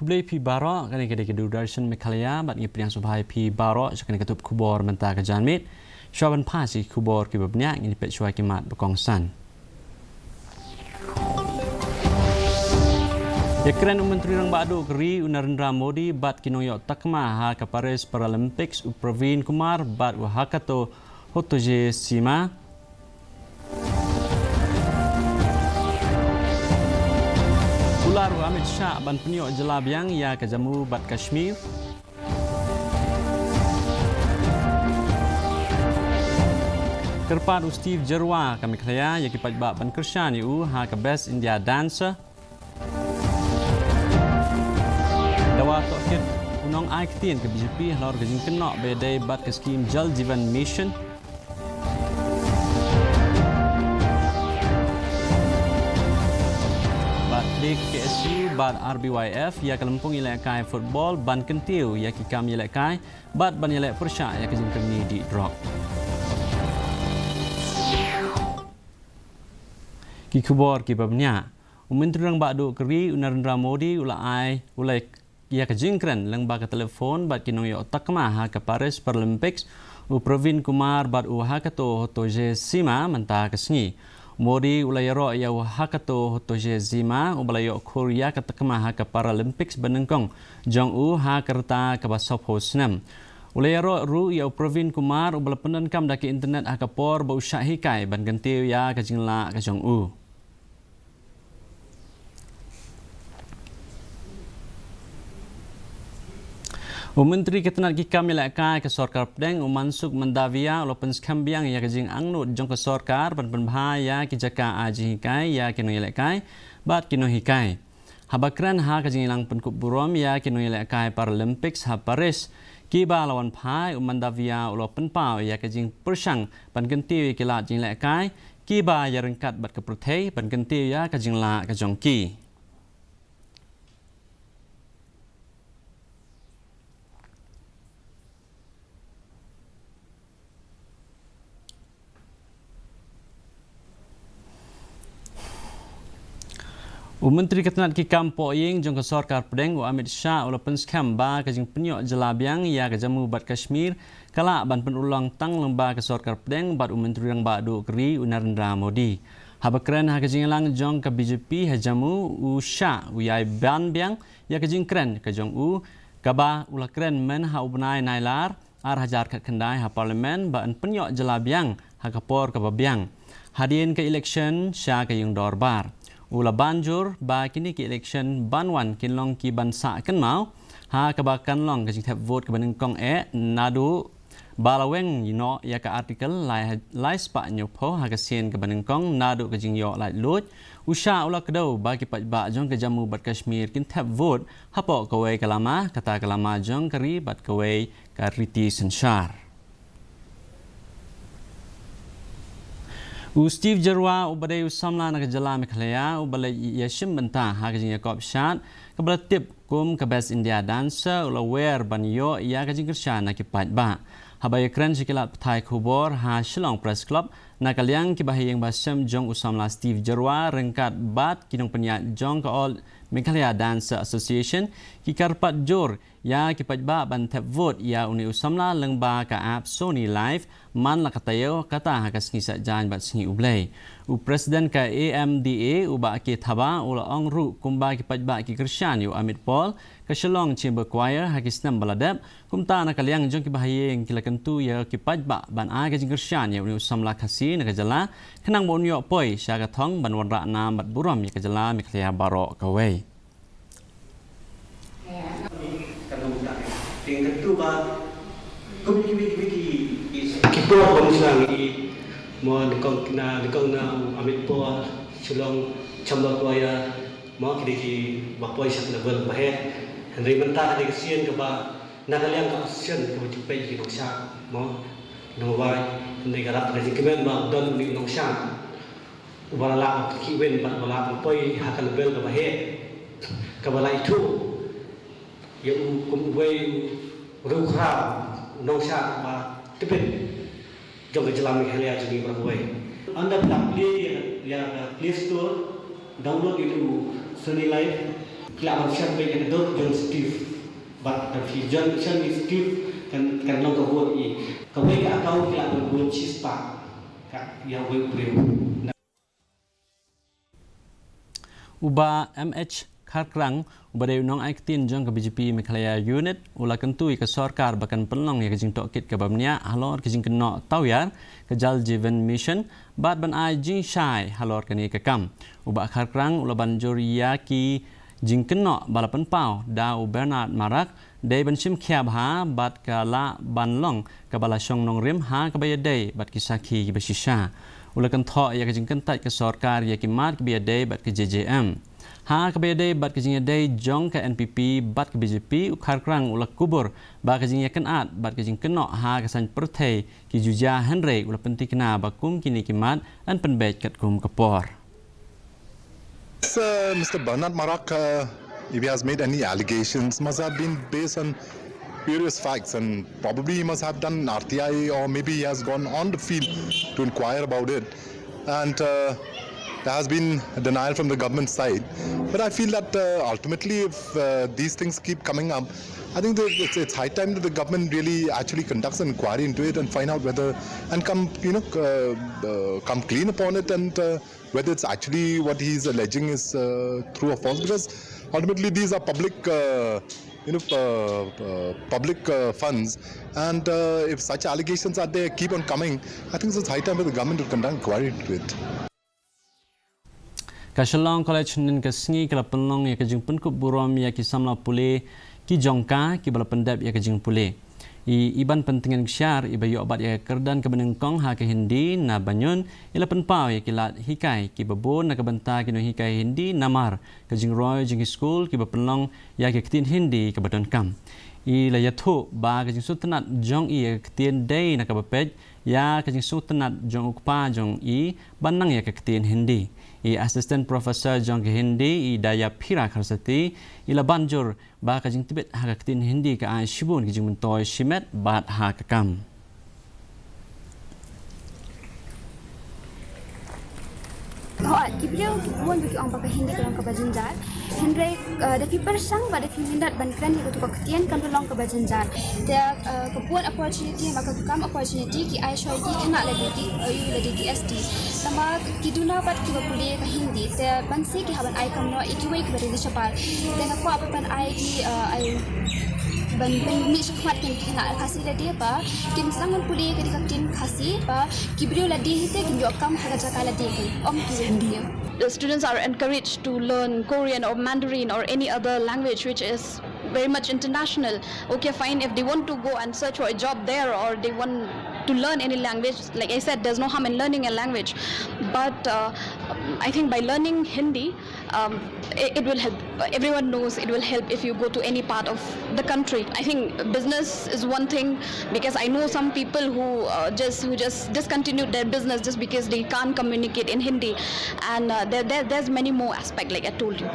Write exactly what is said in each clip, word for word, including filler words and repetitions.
Khublei phi baroh, kane ka dei ka Doordarshan Meghalaya, bad ngi pdiang sngewbha ïa phi baroh sha kane ka tup khubor mynta ka janmiet. Shuwa ban phai sha ki khubor kiba bniah, ngin ïa peit shuwa ki mat ba kongsan. Ïakren u Myntri Rangbah Duh ka ri u Narendra Modi bad ki nongïoh takma ha ka Paris Paralympics u Praveen Kumar bad u Hakato Hotoje Sima. Kular u Amit Shah ban pynïoh jylla biang ïa ka Jammu bad Kashmir. Kyrpad u Steve Jyrwa ka Meghalaya ïa ki paidbah ban kyrshan ïa u ha ka Best India Dancer. Dawa tohkit u nongai ktien ka B J P halor ka jingkynnoh ba ïadei bad ka skim Jal Jeevan Mission. Bad plie ka K S U bad R B Y F ïa ka lympung ïalehkai football ban kyntiew ïa ki kam ïalehkai bad ban ïaleh pyrshah ïa ka jingkyrni dih drok. Ki khubor kiba bniah. U Myntri Rangbah Duh ka ri u Narendra Modi u la ai, u la ïa ka jingkren lyngba ka telefon bad ki nongïoh takma ha ka Paris Paralympics, u Praveen Kumar bad u Hakato Hotoje Sima mynta ka sngi. Modi u la ïaroh ïa u Hakato Hotoje Sima uba la ïoh khur ïa ka takma ha ka Paralympics banyngkong jong u ha ka rta kaba sawphew snem. U la ïaroh ruh ïa u Praveen Kumar uba la pyndonkam da ka internet ha ka por ba u shah hikai ban kyntiew ïa ka jinglah ka jong u. U Myntri ka tnat ki kam ïalehkai ka Sorkar Pdeng u Mansukh Mandaviya u la pynskhem biang ïa ka jingangnud jong ka sorkar ban pynbha ïa ki jaka ai jinghikai ïa ki nongïalehkai bad ki nonghikai. Haba kren ha ka jingïalang pynkup burom ïa ki nongïalehkai Paralympics ha Paris kiba la wan phai, u Mandaviya u la pynpaw ïa ka jingpyrshang ban kyntiew ïa ki lad jingïalehkai kiba ïaryngkat bad ka pyrthei ban kyntiew ïa ka jinglah ka jong ki. U Myntri ka tnat ki kam pohïing jong ka Sorkar Pdeng u Amit Shah u la pynskhem ba ka jingpynïoh jylla biang ïa ka Jammu bad Kashmir ka lah ban pynurlong tang lyngba ka Sorkar Pdeng bad u Myntri Rangbah Duh ka ri u Narendra Modi. Haba kren ha ka jingïalang jong ka B J P ha Jammu, u Shah u ïai ban biang ïa ka jingkren ka jong u kaba u la kren myn ha u bnai Nailar ar hajar khatkhyndai ha Parliament ba yn pynïoh jylla biang ha ka por kaba biang hadien ka election sha ka ïing dorbar. U la ban jur ba kine ki election ban wan kin long ki ban sah kynmaw ha kaba kan long ka jingthep vote kaba nyngkong eh naduh ba la weng noh ïa ka Article lai, lai spah hynñiewphew ha ka sien kaba nyngkong naduh ka jingïoh laitluid. U Shah u la kdew ba ki paidbah jong ka Jammu bad Kashmir kin thep vote hapoh kawei ka lama, kata ka lama jong ka ri bad kawei ka riti synshar. U Steve Jyrwa uba dei u samla na ka jylla Meghalaya uba la ïashim bynta ha ka jingïakop shad kaba la tip kum ka Best India Dancer u la wer ban ïoh ïa ka jingkyrshan na ki paidbah. Haba ïakren sha ki lad pathai khubor ha Shillong Press Club, na ka liang ki bahaïing bahasem jong u samla Steve Jyrwa ryngkat bad ki nongpynïaid jong ka All Meghalaya Dancer Association ki kyrpad jur ïa ki paidbah ban thep vote ïa une u samla lyngba ka app Sony Live man la ka taïew, kata ha ka sngi Saitjaiñ bad sngi U Blei. U President ka A M D A u Bah K Thabah u la ong ruh kumba ki paidbah ki kyrshan ïa u Amit Paul, ka Shillong Chamber Choir ha ki snem ba la dep, kumta na ka liang jong ki bahaïing ki la kyntu ïa ki paidbah ban ai ka jingkyrshan ïa une u samla Khasi na ka jylla khnang ba un ïoh poi sha ka thong ban wanrah nam bad burom ïa ka jylla Meghalaya baroh kawei. Ka nongta. Te nga kyntu ba kum kiwei kiwei ki, ki, ki por ba ngi sdang ïa ki, mo, nyngkong na, nyngkong na Amit Paul, Shillong Chamber Choir, mo, ki dei kiba poi sha ka level ba heh. Hynrei mynta ka dei ka sien kaba na ka liang ka association kaba ju peit ïa ki nongshad, mo, nongwai, hynrei ka rap ka jingkmen ba don une u nongshad uba la lah ban pynkhih win bad uba la lah ban poi ha ka level kaba heh, kaba la ithuh ïa u kum uwei u riewkhraw, u nongshad ba tbit jong ka jylla Meghalaya jong ngi baroh kawei. Ynda phi lah plie ïa, ïa ka Play Store, download ïa u Sony Live. Ki lah ban share beit ïa ka dur jong Steve. Bad kan phi jon shan ni Steve kan kan long ka vote i. Kawei ka account ki lah ban bun shispah. Ka ïa wei u briew. U Bah M H Kharkrang, uba dei u nongai ktien jong ka B J P Meghalaya Unit, u la kyntu ïa ka sorkar ba kan pynlong ïa ka jingtohkit kaba bniah halor ka jingkynnoh tawiar ka Jal Jeevan Mission, bad ban ai jingshai halor kane ka kam. U Bah Kharkrang u la ban jur ïa ki jingkynnoh ba la pynpaw da u Bernard Marak, dei ban shim khia bha bad ka lah ban long kaba la shong nongrim ha kaba ïadei bad ki sakhi kiba shisha. U la kynthoh ïa ka jingkyntait ka sorkar ïa ki mat kiba ïadei bad ka J J M. Ha kaba ïadei bad ka jingïadei jong ka N P P bad ka B J P, u Kharkrang u la kubur ba ka jingïakynad bad ka jingkynnoh ha ka saiñ pyrthei ki ju jia, hynrei u la pyntikna ba kum kine ki mat yn pynbeit katkum ka por. Yes, uh, Mister Bernard Marak, uh, if he has made any allegations, must have been based on various facts, and probably he must have done R T I, or maybe he has gone on the field to inquire about it. And uh, there has been a denial from the government side. But I feel that uh, ultimately, if uh, these things keep coming up, I think that it's, it's high time that the government really actually conducts an inquiry into it and find out whether, and come, you know, uh, uh, come clean upon it, and uh, whether it's actually what he's alleging is uh, true or false. Because ultimately, these are public, uh, you know, uh, uh, public uh, funds, and uh, if such allegations are there, keep on coming, I think it's high time for the government to conduct inquiry into it. Ka Shillong College hynnin ka sngi ka la pynlong ïa ka jingpynkup burom ïa ki samla pule ki jong ka kiba la pyndep ïa ka jingpule. I Iban Pyntngen Kshiar, iba ïoh bat ïa ka kyrdan kaba nyngkong ha ka Hindi na Banyun, i la pynpaw ïa ki lad hikai kiba bun na ka bynta ki nonghikai Hindi namar ka jingroi jong ki skul kiba pynlong ïa ka ktien Hindi kaba donkam. I la ïathuh ba ka jingsngewtynnat jong i ïa ka ktien dei na kaba peit ïa ka jingsngewtynnat jong u kpa jong i ban nang ïa ka ktien Hindi. I Assistant Professor jong ka Hindi, i Dayaphira Kharsati, i la ban jur ba ka jingtbit ha ka ktien Hindi ka ai shibun ki jingmyntoi shimet bad ha ka kam. Hooid, ki briew ki bun ba ki ong ba ka Hindi ka long kaba jynjar. Hynrei da phi pyrshang bad da phi minot ban kren ïa katu ka ktien kan long kaba jynjar. Te ka bun opportunity, ma katu kam opportunity ki ai shuwa ïa ki khynnah lade ki, ïa lade ki S T. Tangba ki duna pat kiba pule ka Hindi, te ban sih ki hap ban ai kam noh ïa kiwei kiba dei ki shapal. Te nga kwah ban ai ki, ai ban ban mih shakhmat ki khynnah Khasi lade ba kin sdang ban pule ïa ka ktien Khasi ba ki briew lade hi te kin ïoh kam ha ka jaka lade, kin ym kiwei ki briew. The students are encouraged to learn Korean or Mandarin or any other language which is very much international. Okay, fine, if they want to go and search for a job there or they want to learn any language, like I said, there's no harm in learning a language. But uh, I think by learning Hindi, um, it, it will help. Everyone knows it will help if you go to any part of the country. I think business is one thing, because I know some people who uh, just who just discontinued their business just because they can't communicate in Hindi, and uh, there, there there's many more aspects, like I told you.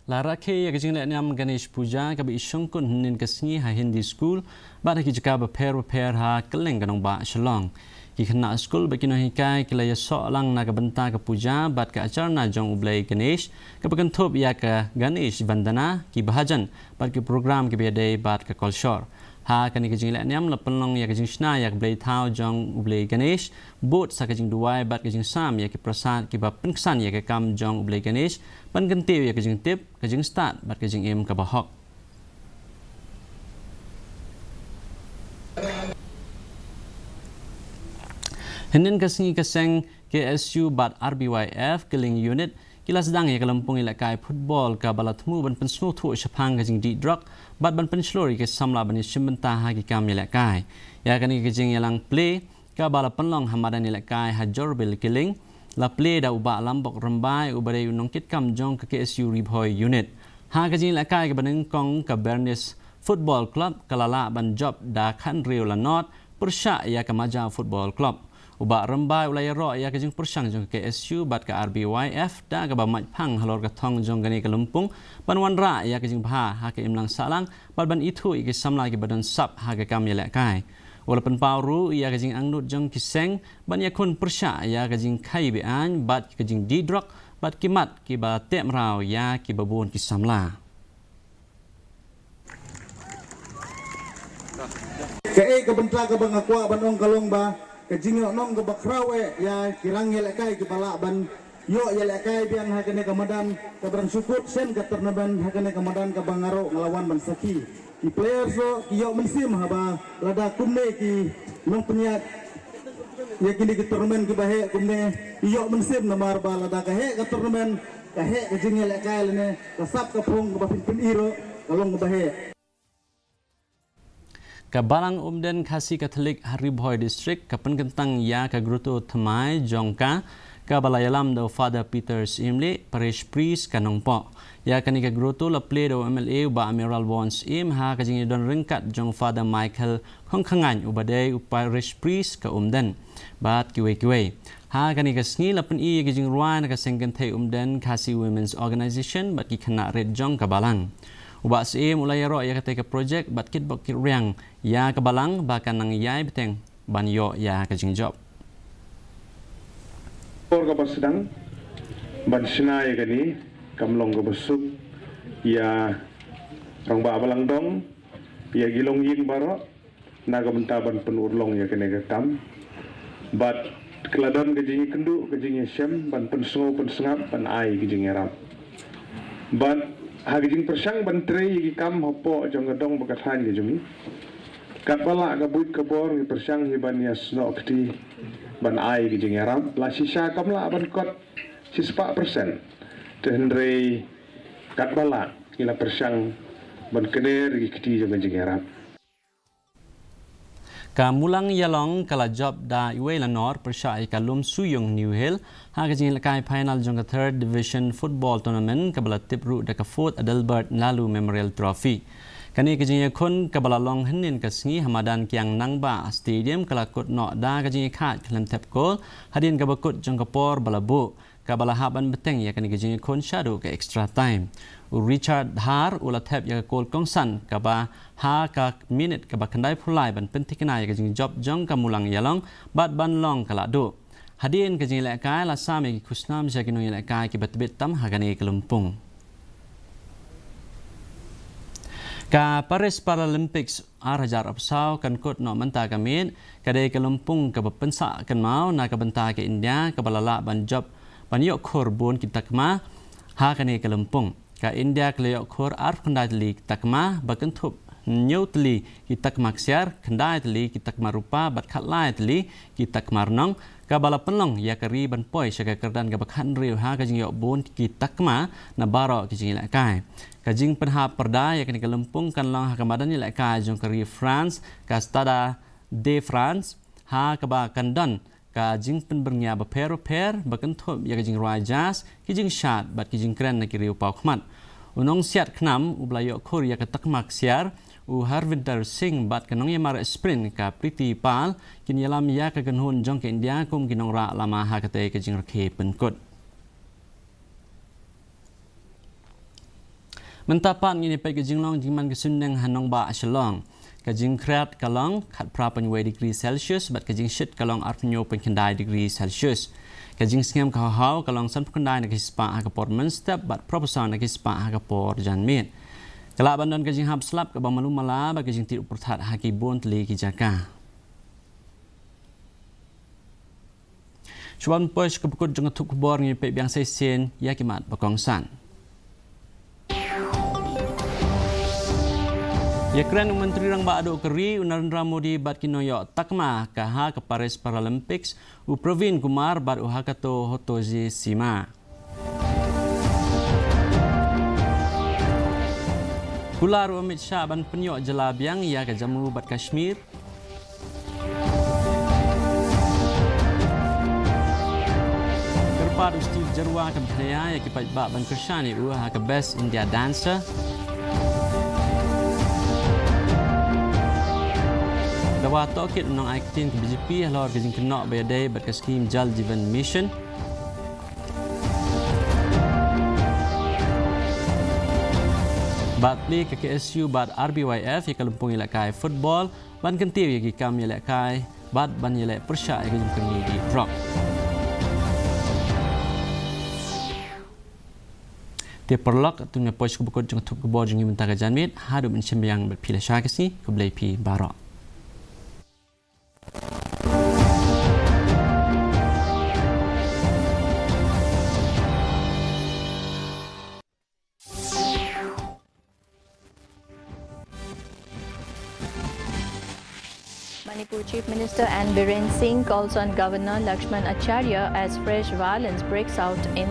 La rakhe ïa ka jingleh niam Ganesh Puja kaba i shongkun hynnin ka sngi ha Hindi School bad ha ki jaka bapher bapher ha kylleng ka nongbah Shillong. Ki khynnah skul bad ki nonghikai ki la ïasoh lang na ka bynta ka puja bad ka acharna jong U Blei Ganesh, kaba kynthup ïa ka Ganesh Vandana, ki bhajan bad ki program kiba ïadei bad ka kolshor. Ha kane ka jingleh niam la pynlong ïa ka jingshna ïa ka blei thaw jong U Blei Ganesh, bud sa ka jingduwai bad ka jingsam ïa ki prasad kiba pynksan ïa ka kam jong U Blei Ganesh ban kyntiew ïa ka jingtip, ka jingstad bad ka jingim kaba hok. Hynnin ka sngi ka seng K S U bad R B Y F Killing Unit ki la sdang ïa ka lympung ïalehkai football kaba la thmu ban pynsngewthuh shaphang ka jingdih drok bad ban pynshlur ïa ki samla ban ïashim bynta ha ki kam ïalehkai. Ïa kane ka jingïalang plie kaba la pynlong ha madan ïalehkai ha Jorbil Killing la plie da u Bah Lambok Rymbai uba dei u nongkitkam jong ka K S U Ri Bhoi Unit. Ha ka jingïalehkai kaba nyngkong, ka Bernice Football Club ka la lah ban jop da khathynriew la nod pyrshah ïa ka Maja Football Club. U Bah Rymbai u la ïaroh ïa ka jingpyrshang jong ka K S U bad ka R B Y F da kaba mait phang halor ka thong jong kane ka lympung ban wanrah ïa ka jingbha ha ka imlang sahlang bad ban ithuh ïa ki samla kiba don sap ha ka kam ïalehkai. U la pynpaw ruh ïa ka jingangnud jong ki seng ban ïakhun pyrshah ïa ka jingkhaïi be-aiñ bad ka jingdih drok bad ki mat kiba teh mraw ïa kiba bun ki samla. Kaei ka bynta kaba nga kwah ban ong ka long ba ka jingïohnong kaba khraw eh ïa ki rang ïalehkai kiba lah ban ïoh ïalehkai biang ha kane ka madan kaba dang shu kut shen ka tournament ha kane ka madan kaba nga ruh nga la wan ban sakhi. Ki players ruh ki ïoh mynsiem haba lada kumne ki nongpynïaid ïa kine ki tournament kiba heh kumne ki ïoh mynsiem namar ba lada ka heh ka tournament ka heh ka jingïalehkai lane ka sap ka phong kaba phin pyni ruh ka long kaba heh. Ka Balang Umden Khasi Katholik ha Ri Bhoi District ka pynkyntang ïa ka grotto thymmai jong ka, kaba la ïalam da u Father Peter Syiemlieh, Parish Priest ka Nongpoh. Ïa kane ka grotto la plie da u M L A u Bah Mayralborn Syiem ha ka jingïadon ryngkat jong u Father Michael Khongkhangain uba dei u Parish Priest ka Umden bad kiwei kiwei. Ha kane ka sngi la pyni ïa ka jingrwai na ka seng kynthei Umden Khasi Women's Organisation bad ki khynnah rit jong ka balang. U Bah Syiem u la ïaroh ïa katei ka projek bad kitbok kitrwiang ïa ka balang ba kan nang ïai bteng ban ïoh ïa ka jingjop. Por kaba sdang ban shna ïa kane kam long kaba suk ïa rangbah balang dong, ïa ki longïing baroh na ka bynta ban pynurlong ïa kane ka kam. Bad ka la don ka jingïakynduh ka jingïashem ban pynsngew pynsngap ban ai ka jingïarap. Bad ha ka jingpyrshang ban trei ïa ki kam hapoh jong ka dong bad ka thaiñ ka jong ngi, katba lah ka buit ka bor ngi pyrshang hi ban ïasnoh kti ban ai ka jingïarap. La shisha kam lah ban kot shispah persen, te hynrei katba lah ngi la pyrshang ban kner ïa ki kti jong ka jingïarap. Ka Mulang Ïalong ka la jop da iwei la nor pyrshah ïa ka Lumsuyung New Hill ha ka jingïalehkai final jong ka Third Division Football Tournament kaba la tip ruh da ka Fourth Adelbert Nalu Memorial Trophy. Kane ka jingïakhun kaba la long hynnin ka sngi ha madan Kiang Nangbah Stadium ka la kut noh da ka jingïakhaid khlem thep kol hadien kaba kut jong ka por ba la buh, kaba la hap ban bteng ïa kane ka jingïakhun shaduh ka extra time. U Richard Dhar u la thep ïa ka kol kongsan kaba ha ka minit kaba khyndaiphew lai ban pynthikna ïa ka jingjop jong ka Mulang Ïalong bad ban long ka lahduh. Hadien ka jingïalehkai la sam ïa ki khusnam sha ki nongïalehkai kiba tbit tam ha kane ka lympung. Ka Paris Paralympics ar hajar arphew saw kan kut noh mynta ka miet, ka dei ka lympung kaba pynsah kynmaw na ka bynta ka India kaba la lah ban jop ban ïoh khur bun ki takma ha kane ka lympung. Ka India ka la ïoh khur arphew khyndai tylli ki takma, ba kynthup hynñiew tylli ki takma ksiar, khyndai tylli ki takma rupa bad khatlai tylli ki takma rnong, kaba la pynlong ïa ka ri ban poi sha ka kyrdan kaba khathynriew ha ka jingïoh bun ki takma na baroh ki jingïalehkai. Ka jingpynhap pyrda ïa kane ka lympung kan long ha ka madan ïalehkai jong ka ri France, ka Stade de France, ha kaba kan don ka jingpynbyrngia bapher bapher ba kynthup ïa ka jingrwai jazz, ki jingshad bad ki jingkren na ki riew paw khmat. U nongsiat khnam uba la ïoh khur ïa ka takma ksiar, u Harvinder Singh, bad ka nongïamar sprint ka Priti Pal kin ïalam ïa ka kynhun jong ka India kum ki nongrah lama ha katei ka jingrakhe pynkut. Mynta pat ngin ïa peit ka jinglong jingman ka suiñneng ha nongbah Shillong. Ka jingkhriat ka long khatphra point wei degree Celsius bad ka jingshit ka long arphew hynñiew point khyndai degree Celsius. Ka jingsngem ka hawhaw ka long sanphew khyndai na ka shispah ha ka por mynstep bad phraphew saw na ka shispah ha ka por janmiet. Ka lah ban don ka jinghap slap kaba malu mala bad ka jingtied u pyrthat ha ki bun tylli ki jaka. Shuwa ban poi sha ka bakut jong ka thup khubor, ngin peit biang sa shisien ïa ki mat ba kongsan. Ïakren u Myntri Rangbah Duh ka ri u Narendra Modi bad ki nongïoh takma ka ha ka Paris Paralympics, u Praveen Kumar bad u Hakato Hotoji Sima. Kular u Amit Shah ban pynïoh jylla biang ïa ka Jammu bad Kashmir. Kyrpad u Steve Jyrwa ka bthei ïa ki paidbah ban kyrshan ïa u ha ka Best India Dancer. Dawa tohkit u nongai ktien ka B J P halor ka jingkynnoh ba ïadei bad ka skhim Jal Jeevan Mission. Bad plie ka K S U bad R B Y F ïa ka lympung ïalehkai football ban kyntiew ïa ki kam ïalehkai bad ban ïaleh pyrshah ïa ka jingkyrni die drok. Te paralok, tu ngi poi sha ka bakut jong ka thup khubor jong ngi mynta ka janmiet, haduh ban shim biang bad phi lashai ka sngi, khublei phi baroh. Manipur Chief Minister N Biren Singh calls on Governor Lakshman Acharya as fresh violence breaks out in